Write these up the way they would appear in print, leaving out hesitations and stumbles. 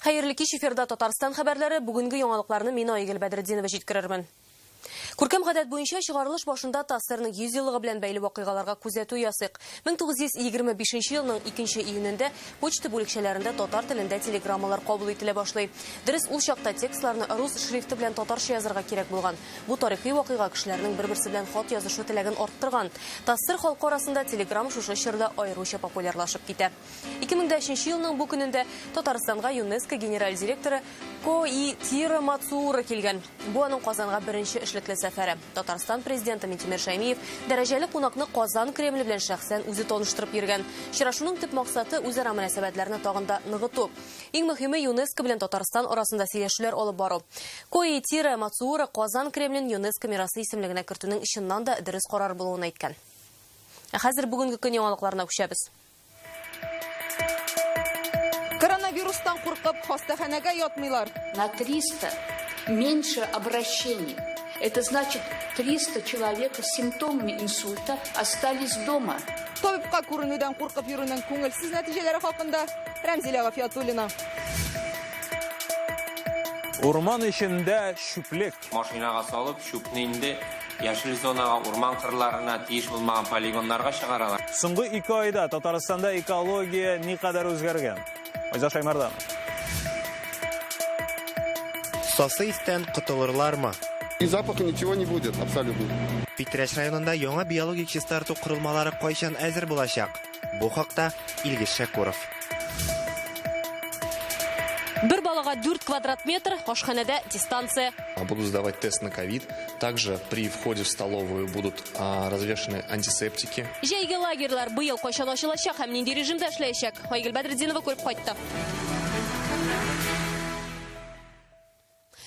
Хәерле кич, эфирда Татарстан хәбәрләре. Бүгенге яңалыкларны мин Айгөл Бәдретдинова җиткерермен. Күркәм гадәт буенча чыгарылыш башында ТАССРның 100 еллыгы белән бәйле вакыйгаларга күзәтү ясыйк. 1925 елның 2 июнендә почта бүлекчәләрендә татар телендә телеграммалар кабул ителә башлый. Дөрес, ул чакта текстларны рус шрифты белән татарча язарга кирәк булган. Бу тарихи вакыйга кешеләрнең бер-берсе белән хат язышу теләген арттырган. ТАССР халкы арасында телеграмм шушы чорда аеруча популярлашып китә. 2003 елның бу көнендә Татарстанга ЮНЕСКО генераль директоры Коитиро Мацуура килгән. Бу аның Казанга беренче эшлекле сәфәре. Татарстан президенты Минтимер Шәймиев дәрәҗәле кунакны Казан Кремле белән шәхсән үзе таныштырып йөргән. Очрашуның төп максаты үзара мөнәсәбәтләрне тагын да ныгыту. Иң мөһиме ЮНЕСКО белән Татарстан арасында сөйләшүләр алып бару. Коитиро Мацуура Казан Кремлен ЮНЕСКО мирасы исемлегенә кертүнең чыннан да дөрес карар булуын әйткән. Ә хәзер бүгенге көн яңалыкларына күчәбез. Коронавирустан куркып, хастаханәгә ятмыйлар. На 300 меньше обращений. Это значит, 300 человек с симптомами инсульта остались дома. Табибка күренүдән куркып йөрүнең күңелсез нәтиҗәләре хакында Рәмзилә Гафиятуллина. Урман эчендә чүплек. Машинага салып, чүпне инде яшел зонага, урман кырларына, тиеш булмаган полигоннарга чыгаралар. Соңгы ике айда Татарстанда экология никадәр үзгәргән? Айза Шаймарданов. Сасы истән котылырлармы? И запаха ничего не будет абсолютно. Питрәч районында яңа биологик чистарту корылмалары кайчан әзер булачак? Бу хакта Илгиз Шәкуров. Бер балага 4 квадрат метр, ашханәдә дистанция. Будут сдавать тест на ковид. Также при входе в столовую будут развешаны антисептики. Җәйге лагерьлар быел кайчан ачылачак һәм нинди режимда эшләячәк? Айгөл Бәдретдинова күреп кайтты.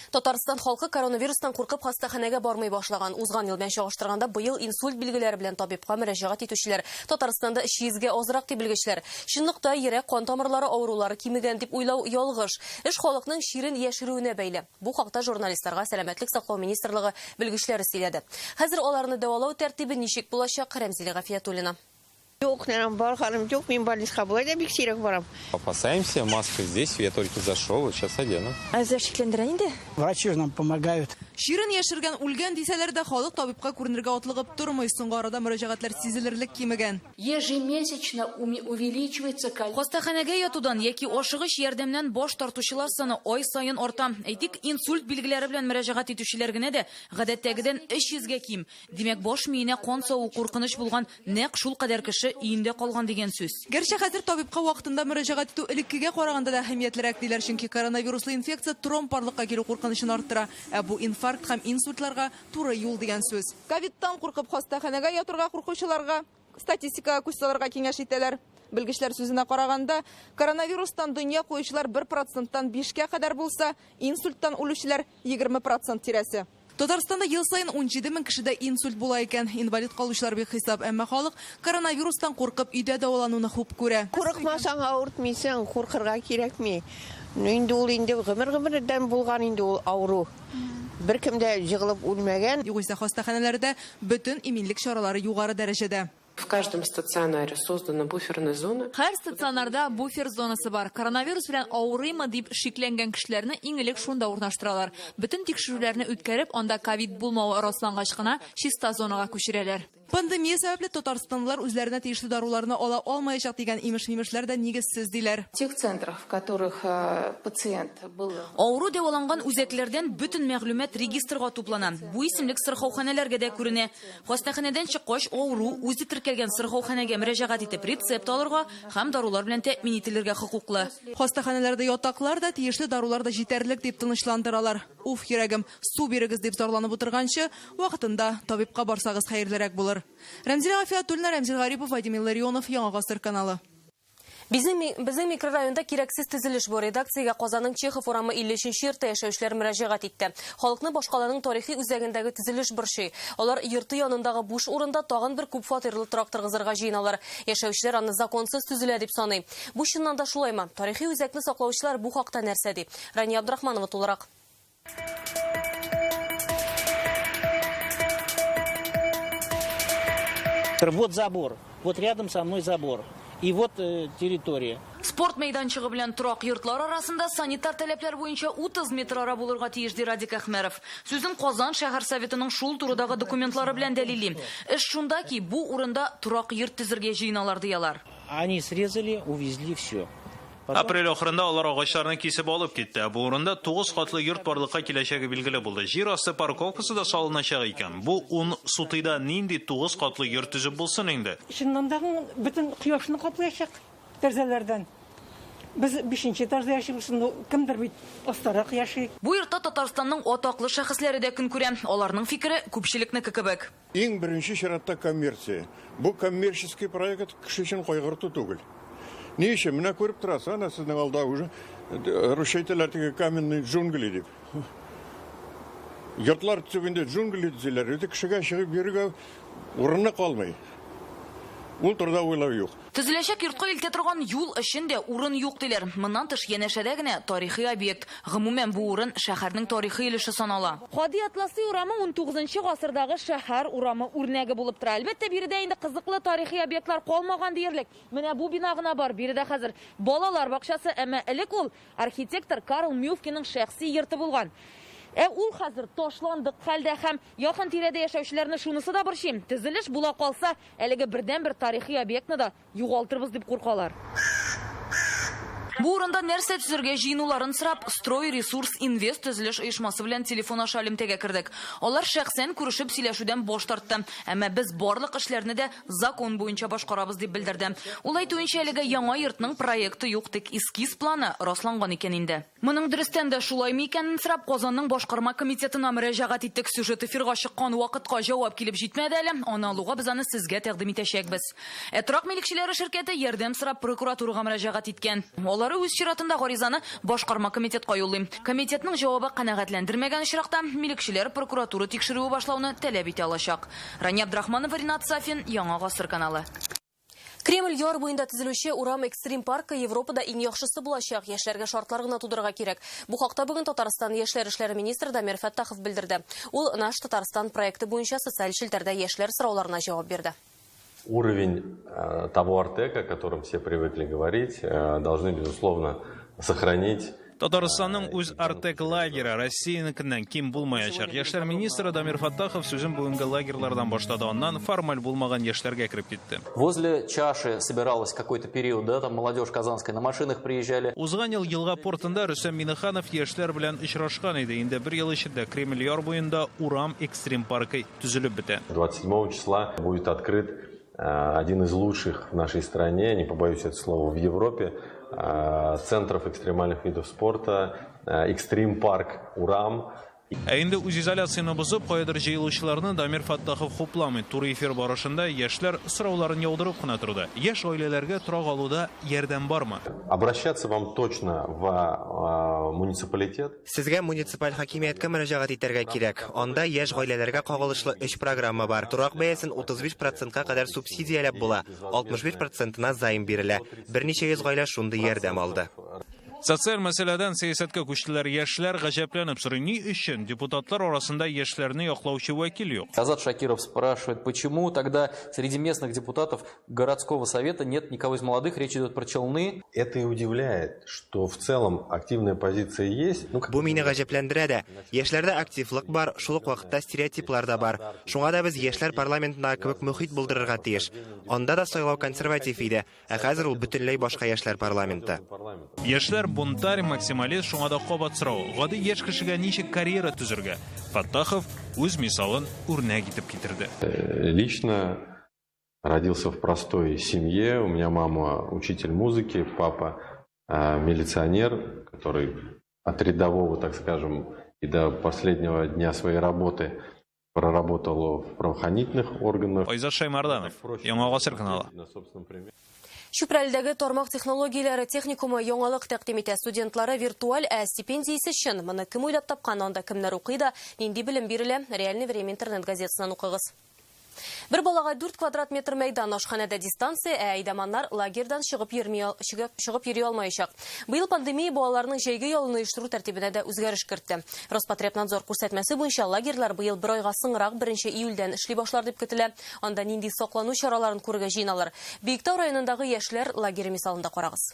Татарстан халкы коронавирустан куркып хастаханәгә бармый башлаган. Узган ел белән чагыштырганда быел инсульт билгеләре белән табибка мөрәҗәгать итүчеләр Татарстанда 300гә азрак ди белгечләр. Чынлыкта йөрәк кан тамырлары авырулары кимегән дип уйлау ялгыш. Эш халыкның чирен яшерүенә бәйле. Бу хакта журналистларга Сәламәтлек саклау министрлыгы белгечләре сөйләде. Хәзер аларны дәвалау тәртибе ничек булачак? Рәмзилә Гафиятуллина. Юк, наверное, барганым юк, мин больницага болай да бик сирәк барам. Опасаемся, маска здесь, я только зашел, вот сейчас одену. Әзрәк шикләндерә инде. Врачи же нам помогают. Чирен яшергән үлгән дисәләр дә, халык табибка күренергә атлыгып тормый. Соңгы арада мөрәҗәгатьләр сизелерлек кимегән. Ежемесячно увеличивается количество. Хастаханәгә ятудан яки ашыгыч ярдәмнән баш тартучылар саны ай саен арта. Әйтик, инсульт билгеләре белән мөрәҗәгать итүчеләр генә дә гадәттәгедән 300гә ким. Димәк, баш миенә кан саву куркыныч булган нәкъ шул кадәр кеше өендә калган дигән сүз. Гәрчә хәзер табибка вакытында мөрәҗәгать итү элеккегә караганда да әһәмиятлерәк диләр, чөнки коронавируслы инфекция тромб барлыкка килү куркынычын арттыра. Ә бу инфаркт һәм инсультларга туры юл дигән сүз. Ковидтан куркып хастаханәгә ятырга куркучыларга статистикага күз салырга киңәш итәләр. Белгечләр сүзенә караганда, коронавирустан дөнья куючылар 1 проценттан 5кә кадәр булса, инсульттан үлүчеләр 20 процент тирәсе. Татарстанда ел саен 17 мең кешедә инсульт була икән. Инвалид калучылар бихисап, әмма халык коронавирустан куркып өйдә дәвалануны хуп күрә. Курыкмасаң авыртмыйсың, куркырга кирәкми. Ну инде ул инде гомер-гомердән булган инде ул авыру. Беркем дә җыгылып үлмәгән. Югыйсә хастаханәләрдә бөтен иминлек чаралары югары дәрәҗәдә. В каждом стационаре создана буферная зона. Һәр стационарда буфер зонасы бар. Коронавирус белән авырыймы дип шикләнгән кешеләрне иң элек шунда урнаштыралар. Бөтен тикшерүләрне үткәреп, анда ковид булмавы раслангач кына чиста зонага күчерәләр. Пандемия сәбәпле татарстанлылар үзләренә тиешле даруларны ала алмаячак дигән имеш-мимешләр дә нигезсез диләр. В тех центрах, в которых пациент был. Авыру дәваланган үзәкләрдән бөтен мәгълүмат регистрга туплана. Бу исемлек сырхауханәләргә дә күренә. Хастаханәдән чыккач, авыру үзе теркәлгән сырхауханәгә мөрәҗәгать итеп рецепт алырга һәм дарулар белән тәэмин ителергә хокуклы. Хастаханәләрдә ятаклар да, тиешле дарулар да җитәрлек дип тынычландыралар. Уф, йөрәгем, су бирегез дип зарланып утырганчы, вакытында табибка барсагыз хәерлерәк булыр. Рәмзилә Гафиятуллина, Рәмзил Гарипов, Вадим Илларионов, Яңа Гасыр каналы. Безнең безнең микрорайонда кирәксез төзелеш бу. Редакциягә Казанның Чехов урамы 53 йортта яшәүчеләр мөрәҗәгать итте. Халыкны башкаланың тарихи үзәгендәге төзелеш борчый. Алар йорты янындагы буш урында тагын бер күп фатирлы торак торгызырга җыеналар. Яшәүчеләр аны законсыз төзелә дип саный. Бу чыннан да шулаймы? Тарихи үзәкне саклаучылар бу хакта нәрсә ди? Рания Абдрахманова тулырак. Вот забор, вот рядом со мной забор. И вот территория. С Спорт мәйданчыгы белән торак йортлар арасында санитар таләпләр буенча 30 метр ара булырга тиеш, ди Радик Әхмәров. Сүзен Казан шәһәр советының шул турыдагы документлары белән дәлилли. Эш шунда ки, бу урында торак йорт төзергә җыеналар, ди алар. Они срезали, увезли все. Апрель ахырында алар агачларны кисеп алып китте. Ә бу урында тугыз катлы йорт барлыкка киләчәге билгеле булды. Җир асты парковкасы да салыначак икән. Бу ун сутыйда нинди тугыз катлы йорт төзеп булсын инде? Чыннан да бөтен кояшны каплаячак тәрәзәләрдән. Без бишенче этажда яшибез, ну, кемдер бит астарак яши. Бу йортта Татарстанның атаклы шәхесләре дә көн күрә. Аларның фикере күпчелекнеке кебек. Иң беренче чиратта коммерция. Бу коммерческий проект кеше өчен кайгырту түгел. Ни өчен? Менә күреп торасыз, әнә сезнең алда уже русча әйтәләр теге каменные джунгли дип. Йортлар төзеп инде джунгли төзиләр. Үзе кешегә чыгып йөрергә урыны калмый. Ул турыда уйлау юк. Төзеләчәк йортка илтә торган юл өчен дә урын юк, диләр. Моннан тыш, янәшәдә генә тарихи объект. Гомумән, бу урын шәһәрнең тарихи өлеше санала. Һади Атласи урамы унтугызынчы гасырдагы шәһәр урамы үрнәге булып тора. Әлбәттә, биредә инде кызыклы тарихи объектлар калмаган диярлек. Менә бу бина гына бар. Биредә хәзер балалар бакчасы, әмма элек ул архитектор Карл Мюфкеның шәхси йорты булган. Ә ул хәзер ташландык хәлдә һәм якын тирәдә яшәүчеләрне шунысы да борчый, төзелеш була калса, әлеге бердәнбер тарихи объектны да югалтырбыз дип куркалар. Бу урында нәрсә төзергә җыенуларын сорап, Стройресурс Инвест төзелеш оешмасы белән телефон аша элемтәгә кердек. Алар шәхсән күрешеп сөйләшүдән баш тартты. Әмма без барлык эшләрне дә закон буенча башкарабыз, дип белдерде. Ул әйтүенчә, әлегә яңа йортның проекты юк, тик эскиз планы расланган икән инде. Моның дөрестән дә шулаймы икәнен сорап, Казанның башкарма комитетына мөрәҗәгать иттек. Сюжет эфирга чыккан вакытка җавап килеп җитмәде әле. Аны алуга без аны сезгә тәкъдим итәчәкбез. Ә торак милекчеләре ширкәте ярдәм сорап прокуратурага мөрәҗәгать иткән. Алары үз чиратында гаризаны башкарма комитетка юллый. Комитетның җавабы канәгатьләндермәгән очракта, милекчеләр прокуратура тикшерүе башлауны таләп итә алачак. Рания Абдрахманова, Ринат Сафин, Яңа Гасыр каналы. Кремль яр буенда төзелүче урам экстрим паркы Европада иң яхшысы булачак. Яшьләргә шартлар гына тудырырга кирәк. Бу хакта бүген Татарстан яшьләр эшләре министры Дамир Фәттахов белдерде. Ул Наш Татарстан проекты буенча социаль челтәрдә яшьләр сорауларына җавап бирде. Уровень э, того Артека, о котором все привыкли говорить, э, должны, безусловно, сохранить. Татарстанның үз Артек лагеры Россиянекеннән ким булмаячак. Яшьләр министры Дамир Фаттахов сүзен бүгенге лагерьлардан башлады, аннан формаль булмаган яшьләргә кереп китте. Возле чаши собиралась какой-то период, да, там молодежь казанская, на машинах приезжали. Узган ел елга портында Рөстәм Миңнеханов яшьләр белән очрашкан иде. Инде бер ел эчендә Кремль яр буенда урам экстрим паркы төзелеп бетә. 27 числа будет открыт э, один из лучших в нашей стране, не побоюсь этого слова, в Европе, э, центров экстремальных видов спорта, э, экстрим-парк «Урам». Ә инде үзизоляцияне бозып, каядыр җыелучыларны Дамир Фаттахов хупламый. Туры эфир барышында яшьләр сорауларын яудырып кына торды. Яшь гаиләләргә торак алуда ярдәм бармы? Обращаться вам точно в муниципалитет. Сезгә муниципаль хакимияткә мөрәҗәгать итәргә кирәк. Анда яшь гаиләләргә кагылышлы өч программа бар. Торак бәясен 35 процентка кадәр субсидияләп була, 65 процентына займ бирелә. Берничә йөз гаилә шундый ярдәм алды. Социаль мәсьәләдән сәясәткә күчтеләр. Яшьләр гаҗәпләнеп сорый, ни өчен депутатлар арасында яшьләрне яклаучы вәкил юк? Азат Шакиров спрашивает, почему тогда среди местных депутатов городского совета нет никого из молодых, речь идет про Челны. Это и удивляет, что в целом активная позиция есть. Ну, Бу мине гаҗәпләндерә дә. Яшьләрдә активлык бар, шул ук вакытта стереотиплар да бар. Шуңа да без яшьләр парламентындагы кебек мохит булдырырга тиеш. Анда да сайлау консерватив иде, ә хәзер ул бөтенләй башка яшьләр парламенты. Яшьләр бунтарь, максималист, шуңа да кабат сорау. Гади яшь кешегә ничек карьера төзергә? Фаттахов үз мисалын үрнәк итеп китерде. Лично родился в простой семье. У меня мама учитель музыки, папа милиционер, который от рядового, так скажем, и до последнего дня своей работы проработал в правоохранительных органах. Айзат Шаймарданов, Яңа Гасыр каналы. На собственном примере. Чүпрәледәге тармак технологияләре техникумы яңалык тәкъдим итә. Студентлары виртуаль, ә стипендиясе чын. Моны кем уйлап тапкан, анда кемнәр укый да, нинди белем бирелә? Реальное время интернет газетасыннан укыгыз. Бер балага 4 квадрат метр мәйдан, ашханәдә дистанция, ә әйдаманнар лагерьдан чыгып йөрми, чыгып йөри алмаячак. Быел пандемия балаларның җәйге ялын оештыру тәртибенә дә үзгәреш кертте. Роспотребнадзор күрсәтмәсе буенча лагерьлар быел бер айга соңрак 1 июльдән эшли башлар дип көтелә. Анда нинди саклану чараларын күрергә җыеналар? Биектау районындагы яшьләр лагере мисалында карагыз.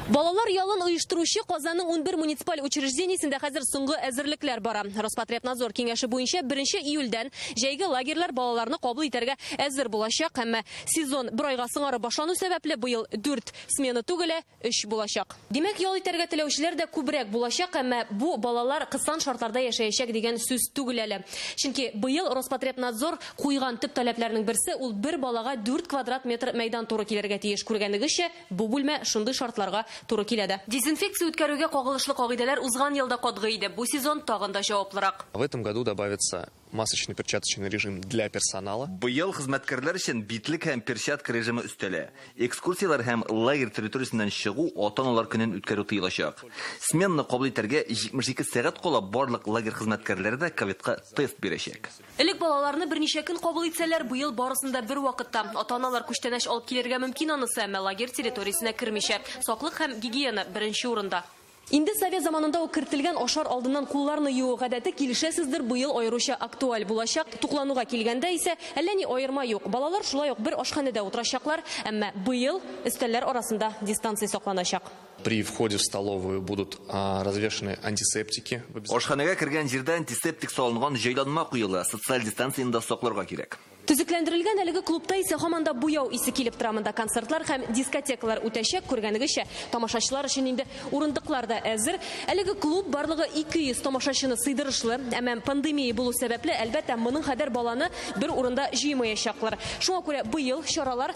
Балалар ялын оештыручы Казанның 11 муниципаль учреждениесендә хәзер соңгы әзерлекләр бара. Роспотребнадзор киңәше буенча 1 июльдән җәйге лагерьлар балаларны кабул итәргә әзер булачак. Әмма сезон бер айга соңарып башлану сәбәпле быел 4 смена түгел, ә 3 булачак. Димәк, ял итәргә теләүчеләр дә күбрәк булачак, әмма бу балалар кысан шартларда яшәячәк дигән сүз түгел әле. Чөнки быел Роспотребнадзор куйган төп таләпләрнең берсе ул бер балага 4 квадрат метр мәйдан туры килергә тиеш. Күргәнегезчә, бу бүлмә шундый шартларга туры килә дә. Дезинфекция үткәрүгә кагылышлы кагыйдәләр узган елда катгый иде. Бу сезон тагын да җаваплырак. В этом году добавится масочный перчаточный режим для персонала. Быел хезмәткәрләр өчен битлек һәм перчатка режимы өстәлә. Экскурсияләр һәм лагерь территориясеннән чыгу ата-аналар көнен үткәрү тыелачак. Сменаны кабул итәргә 72 сәгать кала барлык лагерь хезмәткәрләре дә ковидка тест бирәчәк. Элек балаларны берничә көн кабул итсәләр, быел барысын да бер вакытта. Ата-аналар күчтәнәч алып килергә мөмкин анысы, әмма лагерь территориясенә кермичә. Саклык һәм гигиена беренче урында. Инде совет заманында ук кертелгән ашар алдыннан кулларны юу гадәте килешәсездер, быел аеруча актуаль булачак. Туклануга килгәндә исә әллә ни аерма юк. Балалар шулай ук бер ашханәдә утырачаклар, әмма быел өстәлләр арасында дистанция сакланачак. При входе в столовую будут развешаны антисептики. Ашханәгә кергән җирдә антисептик салынган җайланма куела, социаль дистанцияне дә сакларга кирәк. Төзекләндерелгән әлеге клубта исә һаман да буяу исе килеп тора. Монда концертлар һәм дискотекалар үтәчәк. Күргәнегезчә, тамашачылар өчен инде урындыклар да әзер. Әлеге клуб барлыгы 200 тамашачыны сыйдырышлы. Әмма пандемия булу сәбәпле, әлбәттә, моның кадәр баланы бер урында җыймаячаклар. Шуңа күрә быел чаралар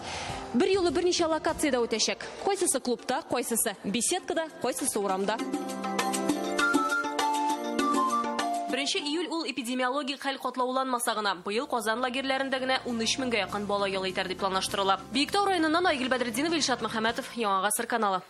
бер юлы берничә локациядә үтәчәк. Кайсысы клубта, кайсысы беседкада, кайсысы урамда. 1 июль ул эпидемиологик хәл катлауланмаса гына. Быел Казан лагерьләрендә генә 13 меңгә якын бала ял итәр дип планлаштырыла. Биектау районыннан Айгөл Бәдретдинова, Илшат Мөхәммәтов, Яңа Гасыр каналы.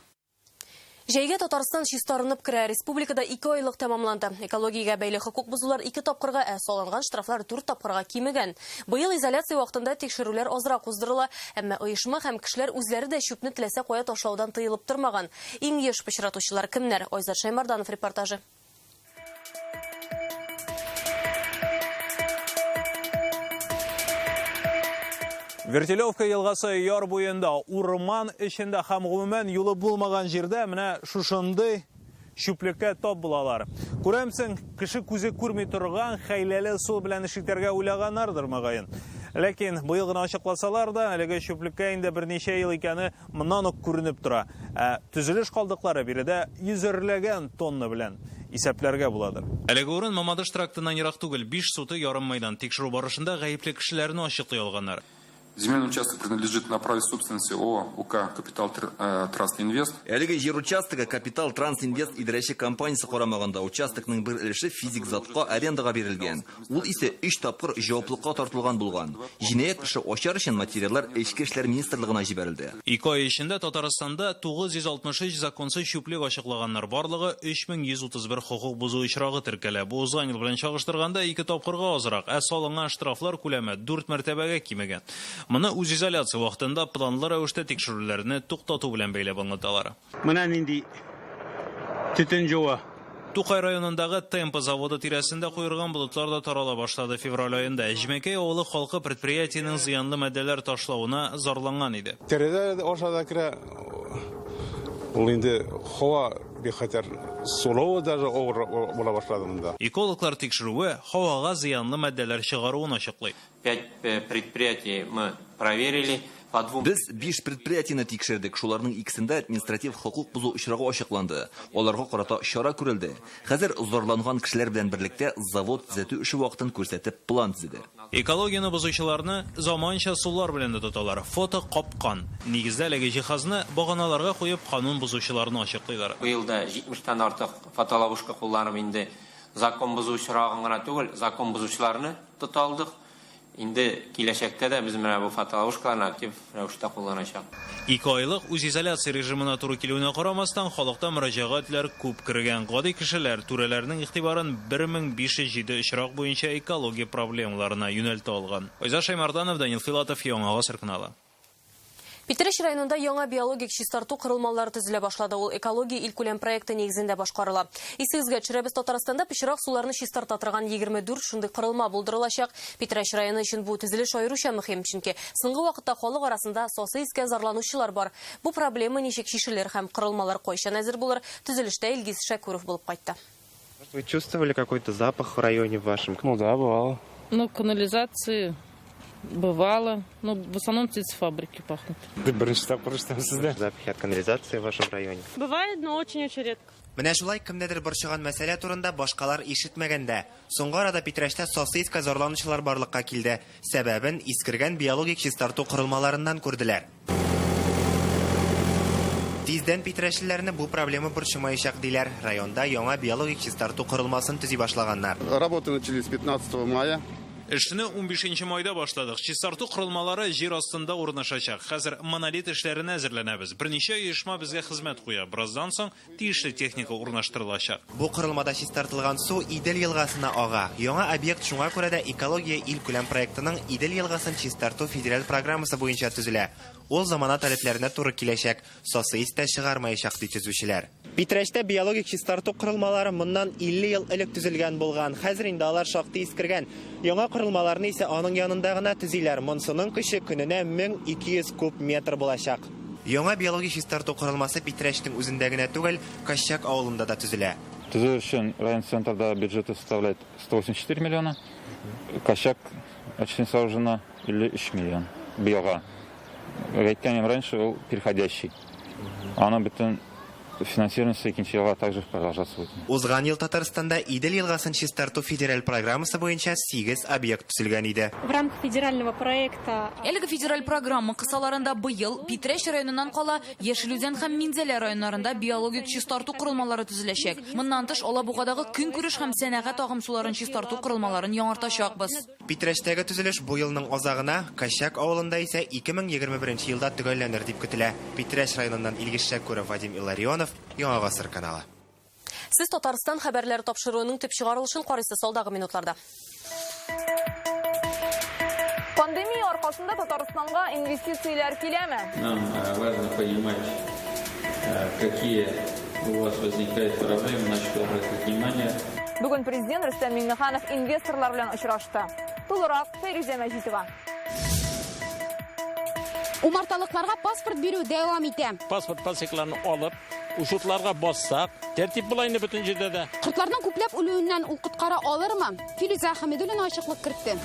Җәйгә Татарстан чистарынып керә. Республикада 2 айлык тәмамланды. Экологиягә бәйле хокук бозулар 2 тапкырга, ә салынган штрафлар 4 тапкырга кимегән. Быел изоляция вакытында тикшерүләр азрак уздырыла, әмма оешма һәм кешеләр үзләре дә чүпне теләсә кая ташлаудан тыелып тормаган. Иң еш пычратучылар кемнәр? Айзат Шаймарданов репортажы. Вертилевка елгасы яр буенда, урман эчендә һәм гомумән юлы булмаган җирдә менә шушындый чүплеккә тап булалар. Күрәмсең, кеше күзе күрми торган хәйләле ысул белән эш итәргә уйлаганнардыр мөгаен. Ләкин быел гына ачыкласалар да, әлеге чүплеккә инде берничә ел икәне моннан ук күренеп тора. Ә төзелеш калдыклары биредә йөзәрләгән тонна белән исәпләргә буладыр. Әлеге урын Мамадыш трактыннан ерак түгел, 5 сутый ярым мәйдан. Тикшерү барышында гаепле кешеләрне ачыклый алганнар. Земельный участок принадлежит на праве собственности ООО УК Капитал Транс Инвест. Әлеге җир участогы Капитал Транс Инвест идарәче компаниясе карамагында. Участокның бер өлеше физик затка арендага бирелгән. Ул исә 3 тапкыр җаваплыкка тартылган булган. Җинаять эше ачар өчен материаллар Эчке эшләр министрлыгына җибәрелде. 2 ай эчендә Татарстанда 963 законсыз чүплек ачыклаганнар. Барлыгы 3131 хокук бозу очрагы теркәлә. Бу узган ел белән чагыштырганда 2 тапкырга азрак, ә салынган штрафлар күләме 4 мәртәбәгә кимегән. Моны үзизоляция вакытында планлы рәвештә тикшерүләрне туктату белән бәйләп аңлаталар. Менә нинди төтен җуа. Тукай районындагы Темпо заводы тирәсендә куерган болытлар да тарала башлады февраль аенда. Әҗмәкәй авылы халкы предприятиенең зыянлы матдәләр ташлавына зарланган иде. Тәрәзә аша да керә. Ул инде һава бик хәтәр, сулавы даже авыр була башлады монда. Экологлар тикшерүе һавага зыянлы матдәләр чыгаруын ачыклый. 5 предприятий мы проверили. По двум Без 5 предприятиене тикшердек. Шуларның икесендә административ хокук бозу очрагы ачыкланды. Аларга карата чара күрелде. Хәзер зарланган кешеләр белән берлектә завод төзәтү эше вакытын күрсәтеп план төзеде. Экологияне бозучыларны заманча ысуллар белән дә тоталар. Фото капкан. Нигездә әлеге җиһазны баганаларга куеп канун бозучыларны ачыклыйлар. Быел да 70тән артык фотоловушка кулланып инде закон бозу очрагын гына түгел, закон бозучыларны тота алдык. Инде киләчәктә дә без менә бу фотоловушкаларны актив рәвештә кулланачак. 2 айлык үзизоляция режимына туры килүенә карамастан, халыкта мөрәҗәгатьләр күп кергән. Гади кешеләр түрәләрнең игътибарын 1507 очрак буенча экология проблемаларына юнәлтә алган. Айзат Шаймарданов, Данил Филатов, Яңа Гасыр каналы. Питрәч районында яңа биологик чистарту корылмалары төзелә башлады. Ул экология илкүләм проекты нигезендә башкарыла. Исегезгә төшерәбез, Татарстанда пычрак суларны чистарта торган 24 шундый корылма булдырылачак. Питрәч районы өчен бу төзелеш аеруча мөһим, чөнки соңгы вакытта халык арасында сасы искә зарланучылар бар. Бу проблема ничек чишелер һәм корылмалар кайчан әзер булыр, төзелештә Илгиз Шәкүров булып кайтты. Вы чувствовали какой-то запах в районе вашем? Ну да, бывало. Ну, канализации бывало. Ну, в основном птицефабрики пахнут. Беренче тапкыр ишетәм сездән. Запахи от канализации в вашем районе? Бывает, но очень-очень редко. Менә шулай кемнедер борчыган мәсьәлә турында башкалар ишетмәгәндә. Соңгы арада Питрәчтә сасы искә зарланучылар барлыкка килде. Сәбәбен искергән биологик чистарту корылмаларыннан күрделәр. Тиздән питрәчлеләрне бу проблема борчымаячак диләр. Районда яңа биологик чистарту корылмасын төзи башлаганнар. Работы начались 15 мая. Эшне 15 майда башладык. Чистарту корылмалары җир астында урнашачак. Хәзер монолит эшләренә әзерләнәбез. Берничә оешма безгә хезмәт куя. Бераздан соң тиешле техника урнаштырылачак. Бу корылмада чистартылган су Идел елгасына ага. Яңа объект шуңа күрә дә экология илкүләм проектының Идел елгасын чистарту федераль программасы буенча төзелә. Ул замана таләпләренә туры киләчәк, сасы ис тә чыгармаячак, ди төзүчеләр. Питрәчтә биологик чистарту корылмалары моннан 50 ел элек төзелгән булган. Хәзер инде алар шактый искергән. Яңа корылмаларны исә аның янында гына төзиләр. Монсының көче көненә 1200 куб метр булачак. Яңа биологик чистарту корылмасы Питрәчнең үзендә генә түгел, Кощак авылында да төзелә. Төзү өчен район центрда бюджеты составляет 184 миллиона. Кощак очистительное сооружено 53 миллион быелга. Әйткәнем раньше, ул переходящий. Аны бөтен финансирование икенче елга также продолжаться будет. Узган ел Татарстанда Идел елгасын чистарту федераль программасы буенча 8 объект төзелгән иде. В рамках федерального проекта Әлеге федераль программа кысаларында быел Питрәч районыннан кала Яшел Үзән һәм Минзәлә районнарында биологик чистарту корылмалары төзеләчәк. Моннан тыш Алабугадагы көнкүреш һәм сәнәгать агым суларын чистарту корылмаларын яңартачакбыз. Питрәчтәге төзелеш бу елның азагына, Кощак авылында исә 2021 елда төгәлләнер дип көтелә. Питрәч районыннан Илгиз Шәкүров, Вадим Илларионов, Яңа Гасыр каналы. Сез Татарстан хәбәрләре тапшыруының төп чыгарылышын карыйсыз алдагы минутларда. Пандемия аркасында Татарстанга инвестицияләр киләме? Нам важно понимать, какие у вас возникают проблемы, на что обратить внимание. Бүген президент Рөстәм Миңнеханов инвесторлар белән очрашты. Тулырак Фәйрүзә Мәҗитова. Умарталыкларга паспорт бирү дәвам итә. Паспорт пасекларын алып, учетларга бассак, тәртип була инде бөтен җирдә дә. Кортларның күпләп үлүеннән ул коткара алырмы? Филүзә Хәмидуллина ачыклык кертте.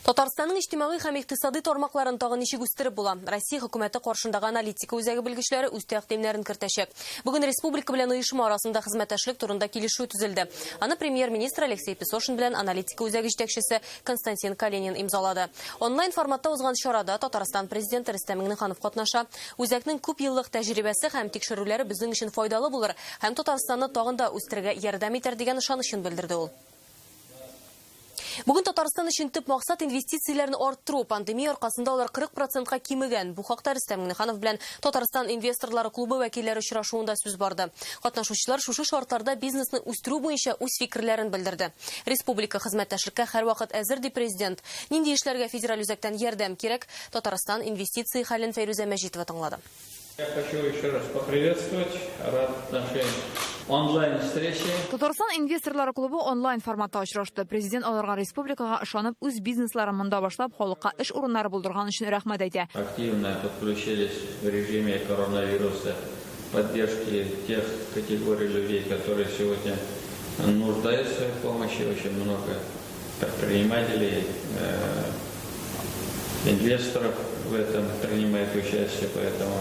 Татарстанның иҗтимагый һәм икътисади тармакларын тагын ничек үстереп була? Россия хөкүмәте каршындагы аналитика үзәге белгечләре үз тәкъдимнәрен кертәчәк. Бүген республика белән оешма арасында хезмәттәшлек турында килешү төзелде. Аны премьер-министр Алексей Песошин белән аналитика үзәге җитәкчесе Константин Калинин имзалады. Онлайн форматта узган чарада Татарстан президенты Рөстәм Миңнеханов катнаша. Үзәкнең күп еллык тәҗрибәсе һәм тикшерүләре безнең өчен файдалы булыр һәм Татарстанны тагын да үстерергә ярдәм итәр дигән ышанычын белдерде ул. Бүген Татарстан өчен төп максат инвестицияләрне арттыру. Пандемия аркасында алар 40%-ка кимегән. Бу хакта Рөстәм Миңнеханов белән Татарстан инвесторлары клубы вәкилләре очрашуында сүз барды. Катнашучылар шушы шартларда бизнесны үстерү буенча үз фикерләрен белдерде. Республика хезмәттәшлеккә һәрвакыт әзер, ди президент. Нинди эшләргә федераль үзәктән ярдәм кирәк? Татарстан инвестиция хәлен Фәйрүзә Мәҗитова тыңлады. Я хочу еще раз поприветствовать, рад нашей онлайн-встрече. Татарстан инвесторлары клубы онлайн форматта очрашты. Президент аларга республикага ышанып, үз бизнесларын монда башлап, халыкка эш урыннары булдырган өчен рәхмәт әйтә. Активно подключились в режиме коронавируса поддержки тех категорий людей, которые сегодня нуждаются в помощи. Очень много предпринимателей, инвесторов в этом принимает участие, поэтому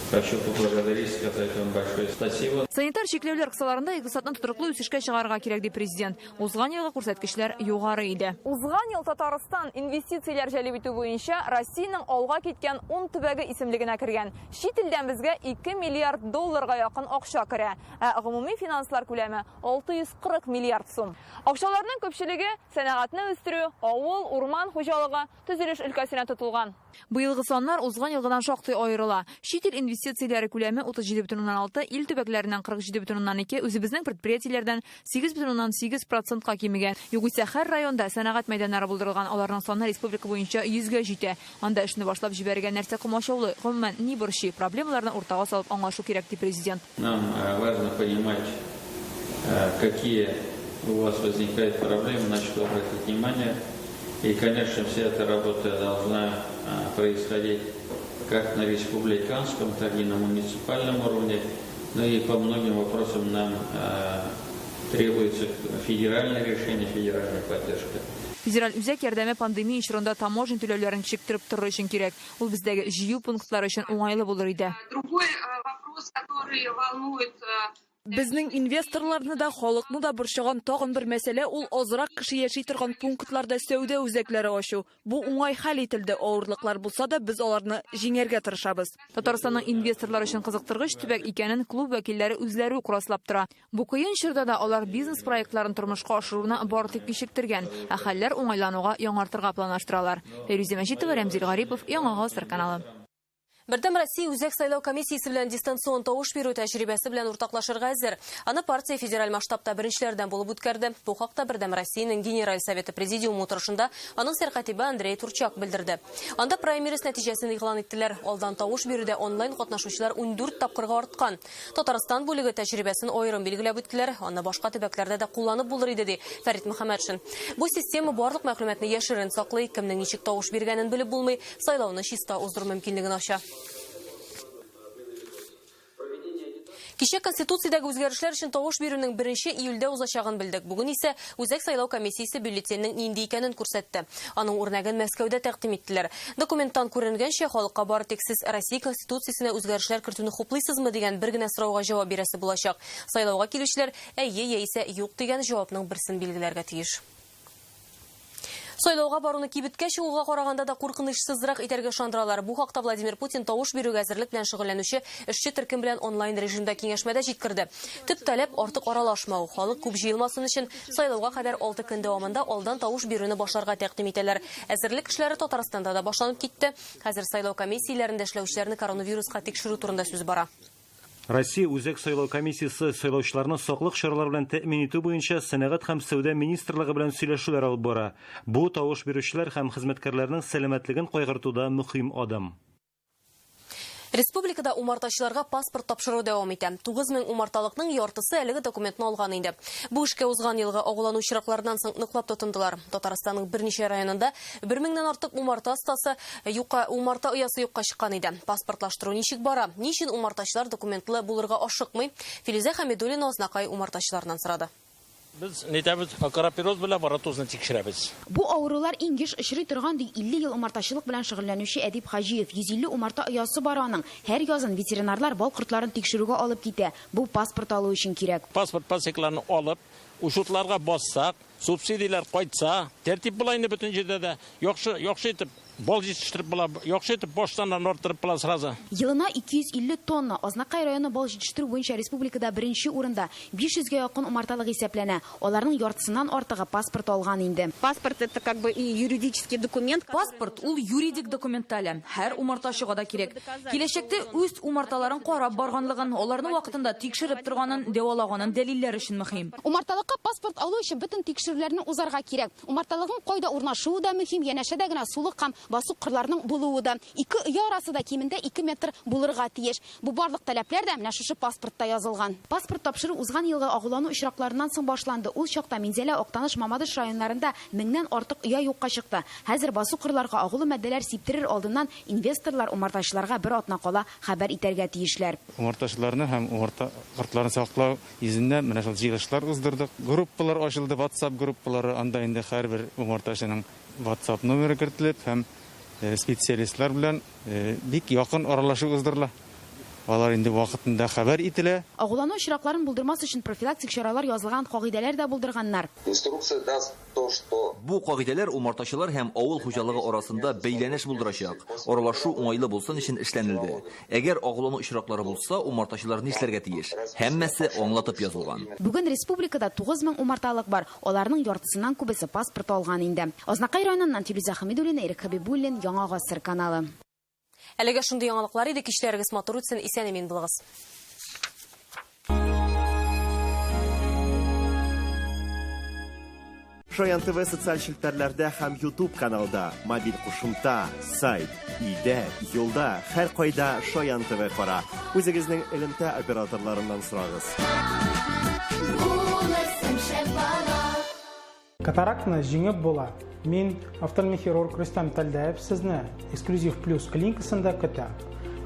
хочу поблагодарить, сказать вам большое спасибо. Санитар чикләүләр кысаларында икътисадны тотрыклы үсешкә чыгарырга кирәк, ди президент. Узган елгы күрсәткечләр югары иде. Узган ел Татарстан инвестицияләр җәлеп итү буенча Россиянең алга киткән 10 төбәге исемлегенә кергән. Чит илдән безгә 2 миллиард долларга якын акча керә. Ә гомуми финанслар күләме 640 миллиард сум. Акчаларның күпчелеге сәнәгатьне үстерү, авыл, урман хуҗалыгы, төзелеш өлкәсенә тотылган. Быелгы саннар узган елгыдан шактый аерыла. Чит ил инвестицияләре күләме 37,6, ил төбәкләреннән 47,2, үзебезнең предприятиеләрдән 8,8 процентка кимегән. Югыйсә һәр районда сәнәгать мәйданнары булдырылган, аларның саны республика буенча 100гә җитә. Анда эшне башлап җибәрергә нәрсә комачаулый, гомумән, ни борчый, проблемаларны уртага салып аңлашу кирәк, ди Президент. Нам важно понимать, какие у вас возникают проблемы, на что обратить внимание. И, конечно, вся эта работа должна происходить как на республиканском, так и на муниципальном уровне. Ну и по многим вопросам нам требуется федеральное решение, федеральная поддержка. Федераль үзәк ярдәме пандемия чорында таможня түләүләрен кичектереп торыр өчен кирәк. Ул бездәге җыю пунктлары өчен уңайлы булыр иде. Другой вопрос, который волнует Безнең инвесторларны да, халыкны да борчыган тагын бер мәсьәлә ул азрак кеше яши торган пунктларда сәүдә үзәкләре ачу. Бу уңай хәл ителде, авырлыклар булса да, без аларны җиңәргә тырышабыз. Татарстанның инвесторлар өчен кызыктыргыч төбәк икәнен клуб вәкилләре үзләре үк раслап тора. Бу кыен чорда да алар бизнес проектларын тормышка ашыруны бары тик кичектергән, ә хәлләр уңайлануга яңартырга планлаштыралар. Фәйрүзә Мәҗитова, Рәмзил Гарипов, Яңа Гасыр каналы. Бердәм Россия Үзәк сайлау комиссиясе белән дистанцион тавыш бирү тәҗрибәсе белән уртаклашырга әзер. Аны партия федераль масштабта беренчеләрдән булып үткәрде. Бу хакта Бердәм Россиянең Генераль Советы президиумы утырышында аның сәркатибе Андрей Турчак белдерде. Анда праймериз нәтиҗәсен игълан иттеләр. Алдан тавыш бирүдә онлайн катнашучылар 14 тапкырга арткан. Татарстан бүлеге тәҗрибәсен аерым билгеләп үттеләр. Аны башка төбәкләрдә дә кулланып булыр иде, ди Фәрит Мөхәммәтшин. Бу система барлык мәгълүматны яшерен саклый, кемнең ничек тавыш биргәнен белеп булмый, сайлауны чиста уздыру мөмкинлеген ача. Кичә Конституциядәге үзгәрешләр өчен тавыш бирүнең 1 июльдә узачагын белдек. Бүген исә Үзәк сайлау комиссиясе бюллетеньнең нинди икәнен күрсәтте. Аның үрнәген Мәскәүдә тәкъдим иттеләр. Документтан күренгәнчә, халыкка бары тик сез Россия Конституциясенә үзгәрешләр кертүне хуплыйсызмы дигән бер генә сорауга җавап бирәсе булачак. Сайлауга килүчеләр әйе яисә юк дигән җавапның берсен билгеләргә тиеш. Сайлауга баруны кибеткә чыгуга караганда да куркынычсызрак итәргә ышандыралар. Бу хакта Владимир Путин тавыш бирүгә әзерлек белән шөгыльләнүче эшче төркем белән онлайн режимда киңәшмәдә җиткерде. Төп таләп артык аралашмау. Халык күп җыелмасын өчен сайлауга кадәр 6 көн дәвамында алдан тавыш бирүне башларга тәкъдим итәләр. Әзерлек эшләре Татарстанда да башланып китте. Хәзер сайлау комиссияләрендә эшләүчеләрне коронавируска тикшерү турында сүз бара. Россия Үзәк сайлау комиссиясе сайлаучыларны саклык чаралары белән тәэмин итү буенча Сәнәгать һәм сәүдә министрлыгы белән сөйләшүләр алып бара. Бу тавыш бирүчеләр һәм хезмәткәрләрнең сәламәтлеген кайгыртуда мөһим адым. Республикада умартачыларга паспорт тапшыру дәвам итә. 9000 умарталыкның яртысы әлеге документны алган инде. Бу эшкә узган елгы агулану очракларыннан соң ныклап тотындылар. Татарстанның берничә районында 1000 меңнән артык умарта остасы юкка умарта оясы юкка чыккан иде. Паспортлаштыру ничек бара? Ни өчен умартачылар документлы булырга ашыкмый? Филүзә Хәмидуллина Азнакай умартачыларыннан сорады. Без нитәбез, акарапироз белән варотозны тикшерәбез. Бу авырулар иң еш очрый торган, ди 50 ел умартачылык белән шөгыльләнүче Әдип Хаҗиев. 150 умарта оясы бар аның. Һәр язын ветеринарлар бал кортларын тикшерүгә алып китә. Бу паспорт алу өчен кирәк. Паспорт пасекларны алып, учетларга бассак, Субсидияләр кайтса, тәртип була инде бөтен җирдә дә. Яхшы, яхшы итеп бал җитештереп була, яхшы итеп баш саннарын арттырып була сразу. Елына 250 тонна. Азнакай районы бал җитештерү буенча республикада беренче урында. 500 гә якын умарталык исәпләнә. Аларның яртысыннан артыгы паспорт алган инде. Паспорт это как бы и юридический документ. Паспорт ул юридик документ та әле. Һәр умартачыга да кирәк. Киләчәктә үз умарталарын карап барганлыгын, аларны вакытында тикшереп торганын, дәвалаганын дәлилләр өчен мөһим. Умарталыкка паспорт алу өчен бөтен тикшерүләрне узарга кирәк. Умарталыкның кайда урнашуы да мөһим, янәшәдә генә сулык һәм басу кырларының булуы да. Ике оя арасы да кимендә 2 метр булырга тиеш. Бу барлык таләпләр дә менә шушы паспортта язылган. Паспорт тапшыру узган елгы агулану очракларыннан соң башланды. Ул чакта Минзәлә, Актаныш, Мамадыш районнарында меңнән артык оя юкка чыкты. Хәзер басу кырларга агулы матдәләр сиптерер алдыннан инвесторлар умартачыларга бер атна кала хәбәр итәргә тиешләр. Умартачыларны һәм умарта кортларын саклау йөзеннән менә шул җыелышлар уздырдык. Группалар ачылды, WhatsApp группалары, анда инде һәрбер умартачының WhatsApp номеры кертелеп һәм специалистлар белән бик якын аралашу уздырыла. Алар инде вакытында хәбәр ителә. Агулану очракларын булдырмас өчен профилактик чаралар язылган кагыйдәләр дә булдырганнар. Инструкция даст то, что Бу кагыйдәләр умартачылар һәм авыл хуҗалыгы арасында бәйләнеш булдырачак. Аралашу уңайлы булсын өчен эшләнелде. Әгәр агулану очраклары булса, умартачылар нишләргә тиеш? Һәммәсе аңлатып язылган. Бүген республикада 9000 умарталык бар. Аларның яртысыннан күбесе паспорт алган инде. Азнакай районыннан Филүзә Хәмидуллина, Ирек Хәбибуллин, Яңа Гасыр каналы. Әлегә шундый яңалыклар иде. Кичләрегез матур үтсен, исән-имин булыгыз. Шаян ТВ социаль челтәрләрдә һәм YouTube каналда, мобиль кушымта, сайт, өйдә, юлда, һәр кайда Шаян ТВ кара. Үзегезнең элемтә операторларыннан сорагыз. Катарактаны җиңеп була. Мин, офтальмохирург Рөстәм Тәлдәев, сезне Эксклюзив Плюс клиникасында көтәм.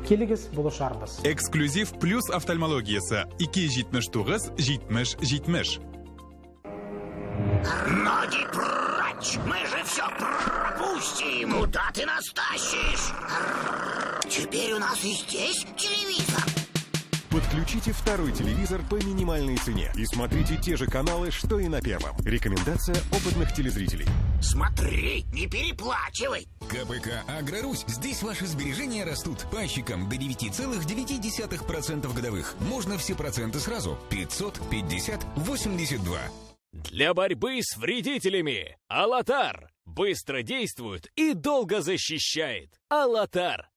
Килегез, булышарбыз. Эксклюзив Плюс офтальмологиясе 279 70 70. Ноги прочь! Мы же все пропустим! Куда ты нас тащишь? Теперь у нас и здесь телевизор. Подключите второй телевизор по минимальной цене и смотрите те же каналы, что и на первом. Рекомендация опытных телезрителей. Смотри, не переплачивай. КПК «Агрорусь». Здесь ваши сбережения растут. Пайщикам до 9,9% годовых. Можно все проценты сразу. 550 82. Для борьбы с вредителями Алатар быстро действует и долго защищает. Алатар.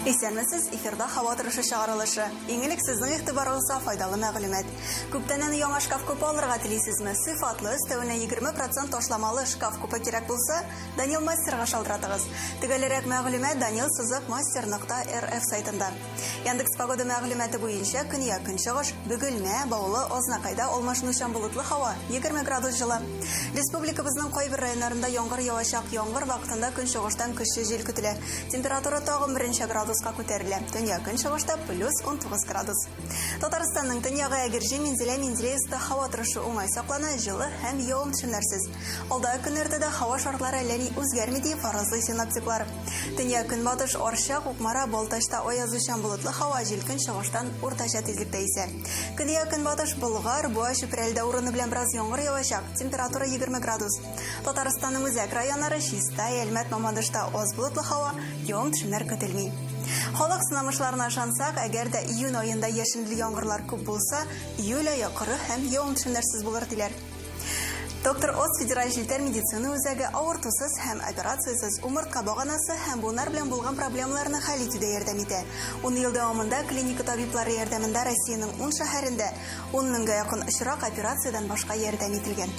Исәнмесез, эфирда һава торышы чыгарылышы. Иң элек сезнең игътибарыгызга файдалы мәгълүмат. Күптәннән яңа шкаф-купе алырга телисезме? Сыйфатлы, өстәвенә 20% ташламалы шкаф-купе кирәк булса, Данил Мастерга шалтыратыгыз. Төгәлрәк мәгълүмат Данил сызык мастер нокта рф сайтында. Яндекс Погода мәгълүматы буенча көньяк-көнчыгыш, Бөгелмә, Баулы, Азнакайда алмашынучан болытлы һава, 20 градус җылы. Республикабызның кайбер районнарында яңгыр явачак. Яңгыр вакытында көнчыгыштан көчле җил көтелә. Температура тагын берничә градуска күтәрелә. Төньяк-көнчыгышта плюс 19 градус. Татарстанның төньягы Әгерҗе, Минзәлә, Менделеевскта һава торышы уңай саклана, җылы һәм явым-төшемнәрсез. Алдагы көннәрдә дә һава шартлары әллә ни үзгәрми, дип фаразлый синоптиклар. Төньяк-көнбатыш, Арча, Кукмара, Балтачта аязучан болытлы һава, җил көнчыгыштан уртача тизлектә исә. Көньяк-көнбатыш Болгар, Буа, Чүпрәледә урыны белән бераз яңгыр явачак, температура 20 градус. Татарстанның үзәк районнары, Чистай, Әлмәт, Мамадышта аз болытлы һава, явым-төшемнәр көтелми. Халык сынамышларына ышансак, әгәр дә июнь аенда яшенле яңгырлар күп булса, июль ае коры һәм явым-төшемнәрсез булыр, диләр. Доктор Оз федераль челтәр медицина үзәге авыртусыз һәм операциясез умыртка баганасы һәм буыннар белән булган проблемаларны хәл итүдә ярдәм итә. Ун ел дәвамында клиника табиблары ярдәмендә Россиянең ун шәһәрендә ун меңгә якын очрак операциядән башка ярдәм ителгән.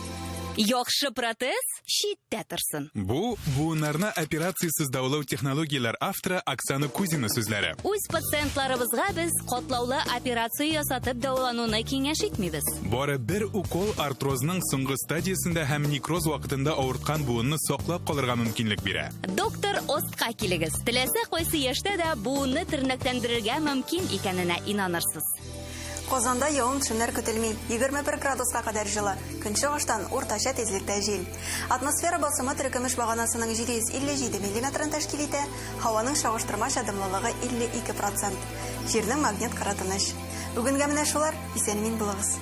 Яхшы протез читтә торсын. Бу, буыннарны операциясез дәвалау технологияләр авторы Оксана Кузина сүзләре. Үз пациентларыбызга без катлаулы операция ясатып дәвалануны киңәш итмибез. Бары бер укол артрозның соңгы стадиясендә һәм некроз вакытында авырткан буынны саклап калырга мөмкинлек бирә. Доктор Остка килегез. Теләсә кайсы яшьтә дә буынны тернәкләндерергә мөмкин икәненә инанырсыз. Казанда явым-төшемнәр көтелми. 21 градуска кадәр җылы. Көнчыгыштан уртача тизлектә җил. Атмосфера басымы теркемеш баганасының 757 миллиметрын тәшкил итә, һаваның чагыштырмача дымлылыгы 52 процент. Җирнең магнит кыры тыныч. Бүгенгә менә шулар. Исән-имин булыгыз.